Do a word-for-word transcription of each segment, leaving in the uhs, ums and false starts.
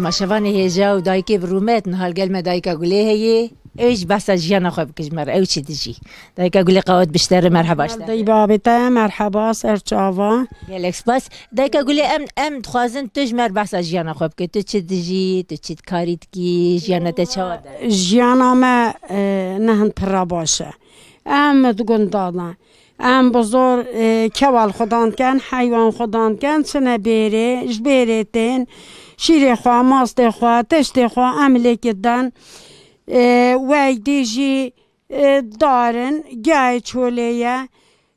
Ma şevanê hêja û dayikê bi rûmet, niha li gel me dayika Gulê heye. Ew jî behsa jiyana xwe bike ji me re. Ew çi dijî? Dayika Gulê, qewet bi ji te re, merheba ji te re. Dayî babê te, merheba, ser çava. Gelek spas. Dayika Gulê, em, em dixwazin tu ji me re behsa jiyana xwe bike. Tu çi dijî, tu çi karî dikî, jiyana te çawa de? Jiyana me, e, ne hin pir re baş e. Em di gunda ne. Em bi zor, e, kewa li xwe dan dikin, heywan xwe dan dikin, çine bêrê, ji bêrê tên, şîrê xwe, mastê xwe, tiştê xwe em lê ki den. E, weydî jî, e, dar in, giyayê çolê ye.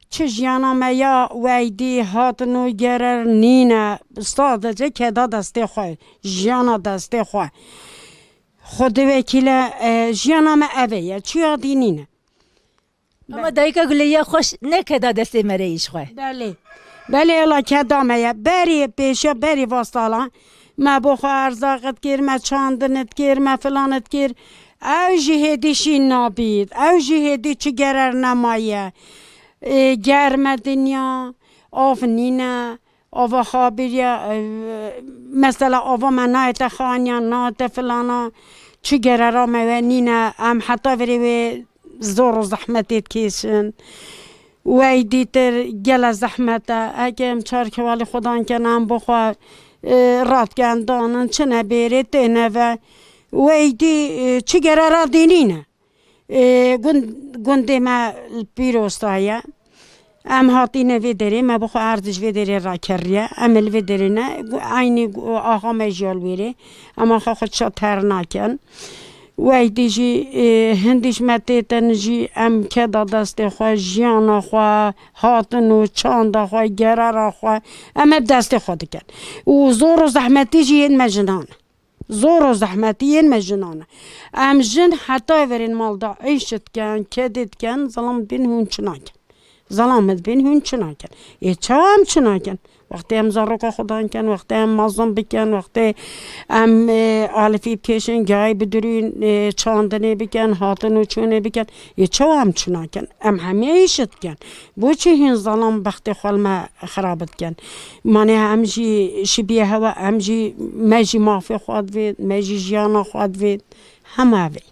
Çi jiyana me ya weydî, hatin û gerer nîne, sadece keda destê xwe, jiyana destê xwe. Xwedê wekîle, e, jiyana me ev e ye, çiya dî nîne. Ama dayika Gulê ya xweş ne keda destê me re yî ji xwe. Belê. Belê, ela keda me ye. Berî pêşiya, berî va salan me bo xwe erzaq dikir, me çandin dikir, me filan dikir. Ew jî hêdî şîn nabît. Ew jî hêdî çi gerer nemaye. Ê, germe dinya, av nîne. Ava xabiriya, e, mesela ava me nayete xaniya, nayete filana, çi gerera me we nîne, em heta verê wê zor û zehmetê dikêşin. Wey dîtir gele zehmet e. Eke em çar kevalî xwedan ken, em bo xwe, e, rat ken, danin, çine bêrê, têne ve. Wey dî, e, çi gerera dî nîne. Ê, gund-, gundê me li Pîrosta ye. Em hatîne vê derê, me bi xwe erdî ji vê derê rakeriye. Em li vê derê ne, gu-, eynî gu-, axa me jî ya li wêrê. Em axa xwe ça ter nakin. Weydî jî, ê, hindî ji me têtin jî, em keda destê xwe, jiyana xwe, hatin û çanda xwe, gerara xwe, em hep destê xwe dikin. Û zor û zehmetî jî yên me jinan e. Zor û zehmetî yên me jinan e. Em jin heta verên mal de îş dikin, kedê dikin, zilam dibên hûn çi nakin. Zilam dibên hûn çi nakin. Ê çawa em çi nakin? Wextê em zaroka xwe dan kin, wextê em mezin bikin, wextê em, e, alifî bikêşin, gayê bidirûn, e, çandinê bikin, hatin û çûnê bikin. Ê çawa em çi nakin? Em hemî îş dikin. Boçî hîn zilam bextê xwe li me xirab dikin? Manê em jî şibiyê hewa, em jî, me jî mafê xwe divêt, me jî jiyana xwe divêt. Hema vê.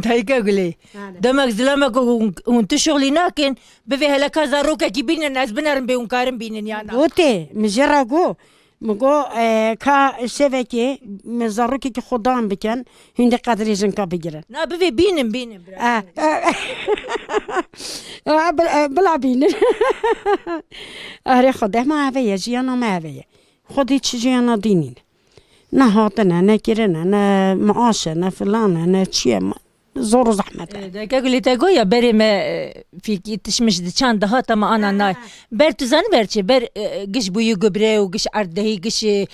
Dayika Gulê, Hale. Demek zilamek hûn, hûn tu şixulî nakin, bivê hele ka zarokekî bînin, ez binerim bê hûn karin bînin ya na. Gotê, min jê re got, min got, e, ka şevekê min zarokekî xwedan bikin, hûn dê qedrê jinka bigirin. Na bivê bînin, bînin, bira. E, e, e, bil-, e, bila bînin. Erê xwe dema eve ye, jiyana me eve ye. Xwedî çi jiyana dî nîne. Ne hatine, ne kirine, ne maaş e, ne filan e, ne çi ye. Ma-, zor û zehmet e. E, deke Gulê te goya berê me, e, fîkî tişmiş di çand dihata me ana nayê. Ber tu zanî ber çi? Ber, e, giş bûyî gubre û giş erdehî, giş, e,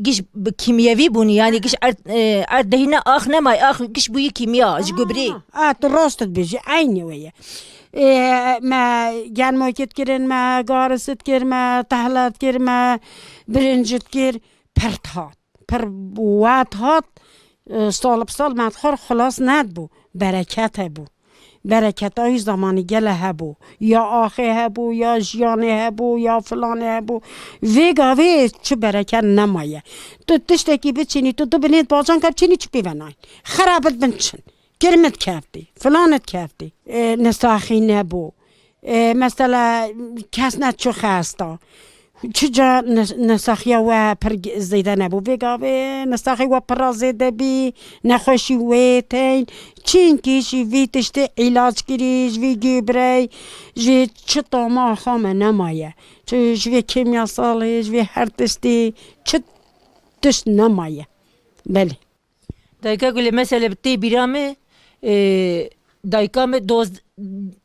giş bi kîmyevî bûnî. Yanî giş erd-, e, erdehî ne ax nemay, ax giş bûyî kîmya, ji gubrî. A, tu rast dibêjî, eynî wê ye. Ê, me germokî dikir, me garis dikir, me tehla dikir, me birinc dikir. Pir dihat. Pir wet hat, e, sal bi sal me dixwar xilas nedibû. Bereket hebû. Bereketa wî zemanî gele hebû. Ya axê hebû, ya jiyanê hebû, ya filanê hebû. Vê gavê çi bereket nemaye. Tu tiştekî biçînî, tu du binêt bacanka biçînî çi pê ve nayîn. Xerabit bin çin. Kirmit keftî, filanit keftî. E, nesaxî nebû. E, mesela kes neçû xesta. Çi ca ne-, nesaxiya we pir ge-, zêde nebû. Vê gavê nesaxî we pira zêde bî, nexweşî wê tên. Çinkî ji vî tiştê îlac kirî, ji vî gubrey, ji çi tama axa me nemaye. Çi ji vê kîmyasalê, ji vê her tiştî, çi tişt nemaye. Belê. Dayika Gulê, mesele bi tê bîra min, e, dayika min doz-,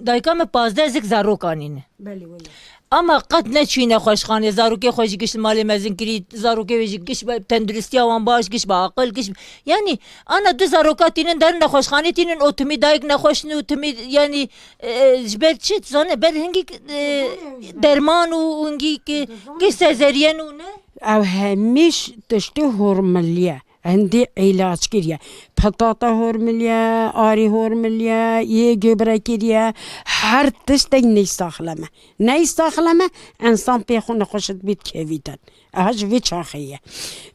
dayika min pazdeh zik zarok anîne. Belê, wele. Ama qet neçûyî nexweşxanê, zarokê xwe jî giş li malê mezin kirî, zarokê wê jî giş be, tenduristiya wan baş, giş be aqil, giş be, yanî ana du zaroka tînin derin nexweşxanê tînin, û timî dayik nexweş in û timî, yanî, e, ji ber çi? Tu zanî, ber hingî, e, derman û hingî ki, giş sezeriyen û ne? Ew hemîş tiştê hormiliye. Hindî îlac kiriye. Pitata hormiliye, arî hormiliye, yê göbre kiriye. Her tiştek neysaxleme. Neysaxleme, insan pê xwe nexweş dibît kevî den. Eha ji vê çaxê ye.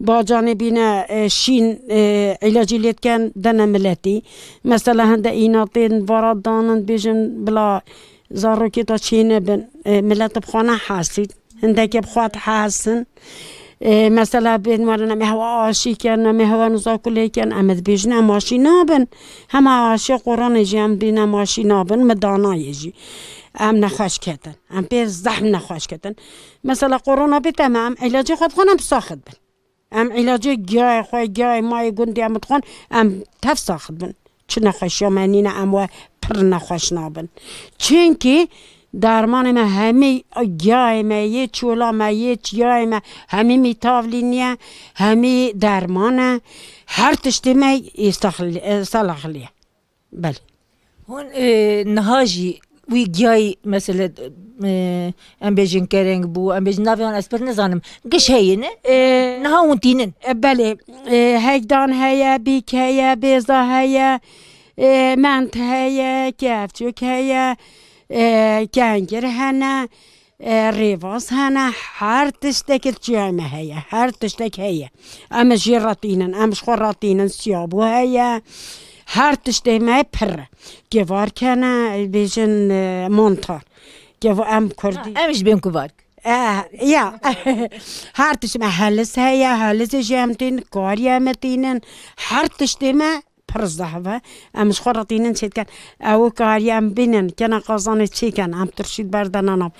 Bacanê bîne, e, şîn, e, îlacî lê diken dene miletî. Mesela hinde înatên vara danin bêjin bila zarokê da çê nebin. E, milet bi xwe nehesît. Hindekê bi xwe dihesin. E, mesela bên warine me hewa aşî ken, me hewa niza kulê ken, em dibêjin em aşî nabin. Hema aşiya qoranê jî em bîne em aşî nabin, mi danayê jî. Em nexweş ketin. Em pê zehm nexweş ketin. Mesela korona bite me, em îlacê xwe dixwin, em saxit bin. Em îlacê giyayê xwe, giyayê mayê gundê em dixwin, em tev saxit bin. Çi nexweşiya me nîne, em we pir nexweş nabin. Çunkî dermanê me hemî giyayê me yê, çola me yê, çiyayê me hemî mîtavlî niye, hemî derman e. Her tiştê me yê saxlî-, e, salaxlî ye. Belê. Hûn, e, niha jî wî giyayî, mesele, e, em bêjin kereng bû, em bêjin navê wan ez pir nizanim. Giş heye ne? E, Niha hûn tînin. E, belê. E, hegdan heye, bîk heye, bêza heye, e, ment heye, kevçik heye, e, kengir hene. E, rêvaz hene, her tiştekî çiyayê me heye, her tiştek heye. Em jê re tînin, em ji xwe re tînin, siyabû heye, her tiştê me pir e. Kevark hene, bêjin, e, mantar. Kevo-, em kurdî. Ha, em ji bên kuvark. E, ya. Her tişt me helis heye, helizê jî em tînin, kariyê me tînin, her tiştê me pir zehf e. Em ji xwe re tînin çê dikin. Ew kariye em bînin, kena qazanê çêken, em tirşî berde nana.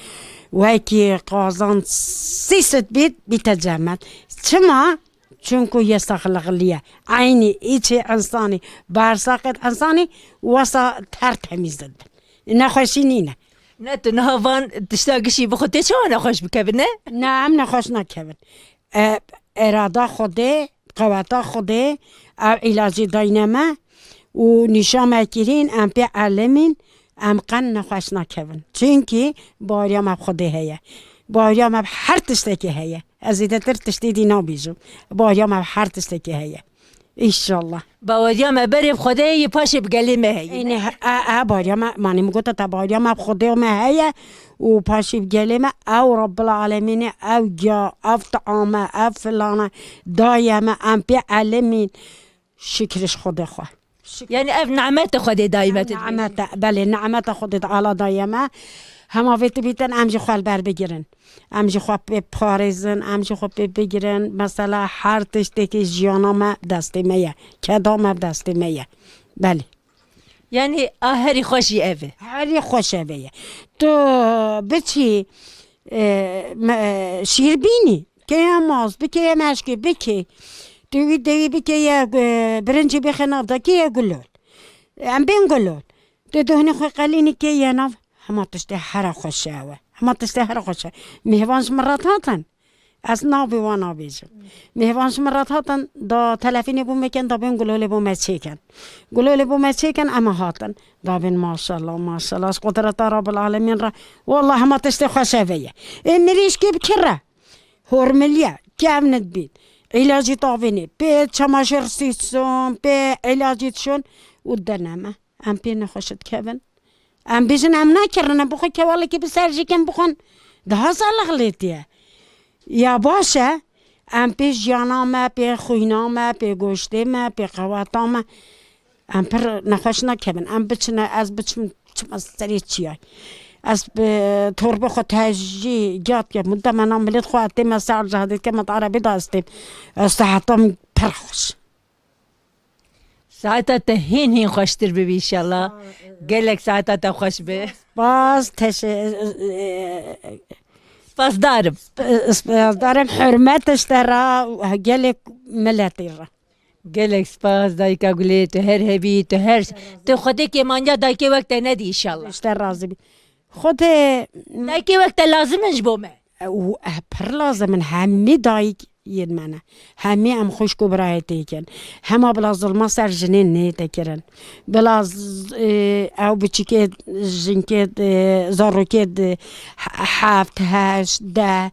Wekî qazan sî sit bît, bîte cemet. Çima? Çunku ye saxlixliye. Eynî îçê insanî, bersaqet insanî, wesa ter temîz dibin. Nexweşî nîne. Ne tu niha van tişta gişî bi xwe tê çawa nexweş bikevin, ne? Ne, em nexweş nakevin. E, erada Xwedê, qeweta Xwedê, ew îlacî dayne me û nîşa me kirîn, em pê elimîn, em qen nexweş nakevin. Çunkî baweriya me bi Xwedê heye. Baweriya me bi her tiştekê heye. Ez zêdetir tiştê dî nabêjim. Baweriya me bi her tiştekê heye. Înşallah. Baweriya me berê bi Xwedê ye, paşê bi gelê me heye. Ênê, e, e, baweriya me, manê min gote te, baweriya me bi Xwedê me heye û paşê bi gelê me, ew Rabbil Alemînê, ew giya, ev tiame, ev filane daye me, em pê elimîn. Şikir ji Xwedê xwe. Şikir. Yani ev nimete Xwedê daye me, tu dibêjî. Nimete, belê, nimete Xwedê Teala daye me. Hema vê tu bîtin, em jî xwe li ber bigirin. Em jî xwe pê parêzin, em jî xwe pê bigirin. Mesela her tiştekî jiyana me destê me ye. Keda me destê me ye. Belê. Yani a herî xweş jî ev e. Herî xweş ev e ye. Tu biçî, e, me, şîr bînî, keye maz, bikeye meşkê, bikê. Tu wî dewî bikeye, e, birincî bixê nav de, keye gulol. Em bên gulol. Tu dohnê xwe qelînî keye nav. Hema tiştê here xweş e ew e. Hema tiştê here xweş e. Mêvan ji min re hatin. Ez navê wan nabêjim. Mêvan ji min re hatin, da telefînê bo me ken, da bên gulolê bo me çêken. Gulolê bo me çêken, em hatin. Da bên maşallah, maşallah. Ji qudreta Rabbil Alemîn re. Wallah hema tiştê xweş ev e ye. Ê mirîşkê bi kir re. Hormiliye, kevn dibîn. Îlacî tavînê. Pê çamaşir sîson, pê îlacî dişon û dene me. Em pê nexweş dikevin. Em bêjin em nakirin, em bixwe kewalekî bi ser jî kin bixwin. Daha salix lê tiye. Ya baş e, em pê jiyana me, pê xwîna me, pê goştê me, pê qeweta me. Em pir nexweş nakevin. Em biçine, ez biçim, çima serê çiyay. Ez bi torbê xwe tejî gihat ke mudemena milêt xwe tê me ser cehadê ke me erebê da ez têm. Ez seheta min pir xweş. Saeta te hîn hîn xweştir bibe înşallah. Gelek saeta te xweş be. Spas, teşe-, Spasdar im. Spasdar im, hurmet ji te re û gelek miletê re. Gelek spas dayika gulê, tu her hebî, tu her, tu Xwedê kêmaniya dayikê wek te nedî înşallah. Ji te razî bî. Xwedê Dayikê wek te lazim in ji bo me. Û, eh, pir lazim in, hemî dayik yên me ne. Hemî em xwişk û birayê têkin. Hema bila zilma ser jinên nê te kirin. Bila z-, e, ew biçikê, jinkê, e, zarokê, e, he-, heft, heşt, deh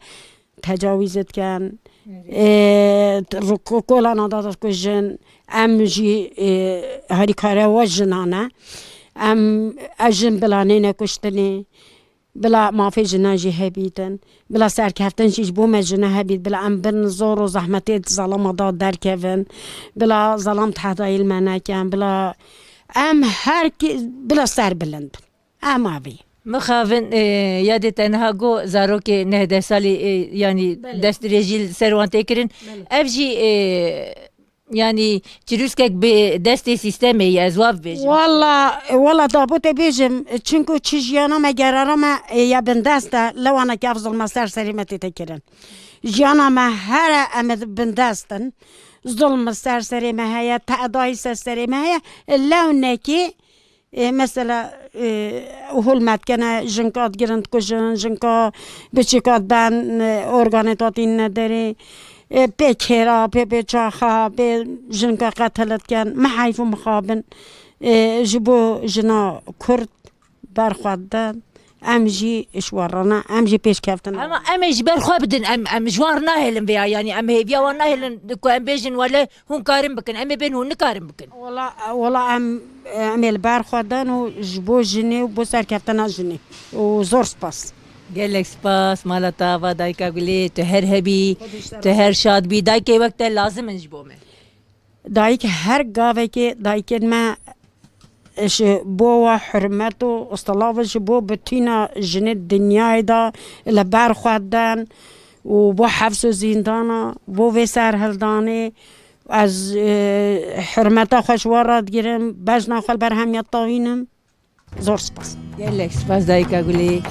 tecawîz dikin. Ê, ru-, ko-, kolana da dikujin, em jî, ê, harîkare we jinan e. Em, ez jin bila nêne kuştinê, bila mafê jinan jî hebîtin, bila serkeftin jî ji bo me jina hebît, bila em bin zor û zehmetê zelama da derkevin, bila zelam tehdayî li me nekin, bila em her ki-, bila ser bilind bin. Em avî. Mixabin, e, yadê te niha got zarokê neh deh salî, e, yanî Belê. Destdirêjî li ser wan tê kirin. Belê. Ev jî, e, yanî çirûskek bi destê sîstemê ye, ez wa bibêjim. Wala, wala dabû te bêjim, çinku çi jiyana me gerara me, e, ya bindest e, lewaneke ev zilma ser serê me tête kirin. Jiyana me here em ê bindest in. Zilm ser serê me heye, te'dayî ser serê me heye. Lewnekî, e, mesela, e, hûlmet kene, jinka digirin dikujin, jinka biçîka diben, e, organê tatîn nederê, e, pê kêra, pê pê çaxa, pê jinka qetil dikin. Me heyf û mixabin, e, ji bo jina Kurd berxwe didin. Em jî ji we re ne, em jî pêşkeftin. Ama em ê ji ber xwe bidin, em, em ji wan re nahêlin vêya, yanî em hêviya wan nahêlin ku em bêjin wele hûn karin bikin, em ê bên hûn nikarin bikin. Wala, wala em, em ê li ber xwe din û ji bo jinê û bo serkeftina jinê. Û zor spas. Gelek spas, mala te ava dayika Gulê, tu her hebî, Xwedî ji te tu razî. Her şad bî. Dayikê wek te lazim in ji bo me. Dayik her gavekê dayikên me ji bo we hurmet û silav ji bo bitîna jinê dinyayê de li ber xwe den û bo hefs û zîndana, bo vê serhildanê. Ez, e, hurmeta xwe ji we re digirim, bejna xwe li ber hemiya tawînim. Zor spas. Gelek spas dayika Gulê.